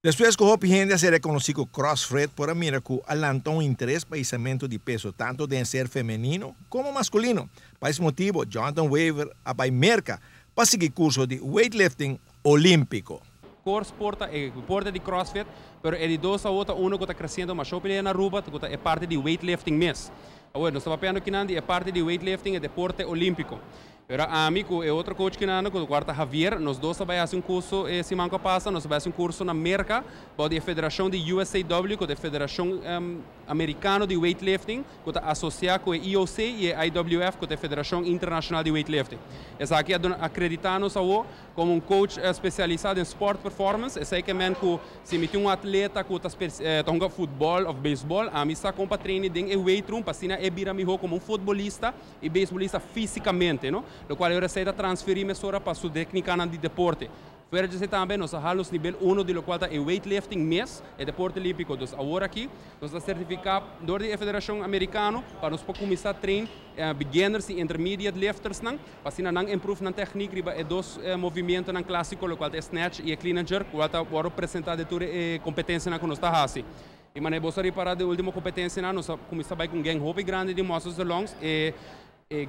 Despues cu hopi hende a ser reconoci cu CrossFit, por a mira cu a lanta un interes pa hisamento di peso tanto den ser femenino como masculino. Pa e motibo, Jonathan Weaver a bay Merca pa sigui curso di weightlifting olimpico. Core sport e deporte di CrossFit, pero e di dos a otro uno cu ta creciendo mas hopi na Aruba, cu ta e parti di weightlifting mes. Awor, nos ta papiando aki di e parti di weightlifting e deporte olimpico. Pero ami cu e otro coach cu nan, cu cuarta Javier, nos dos a bay haci un curso siman cu pasa, nos a bay haci un curso na Merca, di Federacion di USAW, cu ta e Federacion Americano di Weightlifting, cu ta asocia cu e IOC y e IWF, cu ta e Federacion Internacional di Weightlifting. Esaki a acredita nos como un coach specialisa den sport performance. Esey kiermen cu si mi tin un atleta cu ta hunga futbol of baseball, ami sa con pa train den e weight room, pa asina e bira miho como un futbolista y beisbolista fisicamente, no? Locual e ta transferi mesora pa su tecnica di deporte. Fuera di esey tambe, nos a hala nivel 1 di locual ta weightlifting mes, e deporte olimpico. Anto, awor aki, nos ta certifica door di Federacion Americano pa nos cuminsa train beginners y intermediate lifters nan, pa asina nan improve nan techniek riba e dos movimento nan clasico, locual ta snatch y clean and jerk, cual ta presenta den tur e competencia nan cu nos ta haci. Y manera bo a ripara den ultimo competencia nan, nos cuminsa bay cu un gang hopi grandi di muscles longs e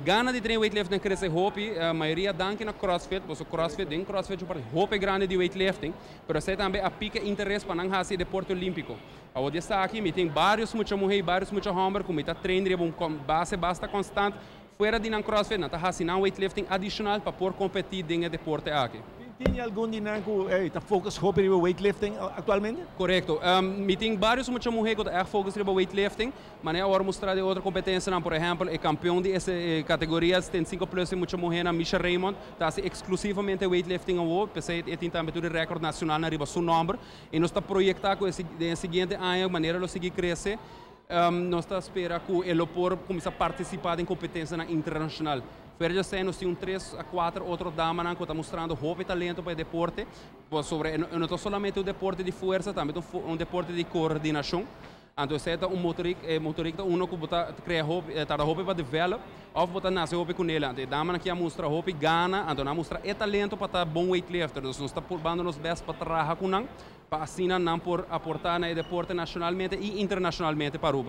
gana di train weightlifting crece hopi, e mayoria danki na CrossFit, paso CrossFit, den CrossFit parti hopi grandi di weightlifting, pero esey tambe a pica interes pa nan haci deporte olimpico. Awor aki mi tin varios mucha muhe, varios mucha homber cu mi ta train un base basta constante, fuera di nan CrossFit, nan ta haci nan weightlifting adicional pa por competi den e deporte aki. Tin algun di nan cu ta focus hopi riba weightlifting actualmente? Correcto. Mi tin varios mucha muhe cu ta focus riba weightlifting, mas awor mustra di otro competencia, por ehempel, e campeon di e categoria 75 plus mucha muhe, Misha Raymond, ta exclusivamente weightlifting awor, p'esey e tin tambe tur record nacional na riba su nomber, y nos ta proyecta cu e siguiente aña, manera e sigui crece, nos ta spera cu e por cuminsa participa den competencia internacional. Fuera di esey, nos tin 3 a 4 otro dama cu ta mustrando hopi talento pa e deporte. Sobre, no ta solamente un deporte di forsa, tambe un deporte di coordinacion. Anto, esey ta un motoriek, motoriek ta uno cu bo ta crea hopi, ta hopi pa develop, of bo ta nace hopi cu ne. Anto, dama aki a mustra hopi gana, anto nan a mustra e talento pa ta bon weightlifter. Anto, nos ta purbando nos best pa traha cu nan, pa asina nan por aporta na deporte nacionalmente y internacionalmente pa Aruba.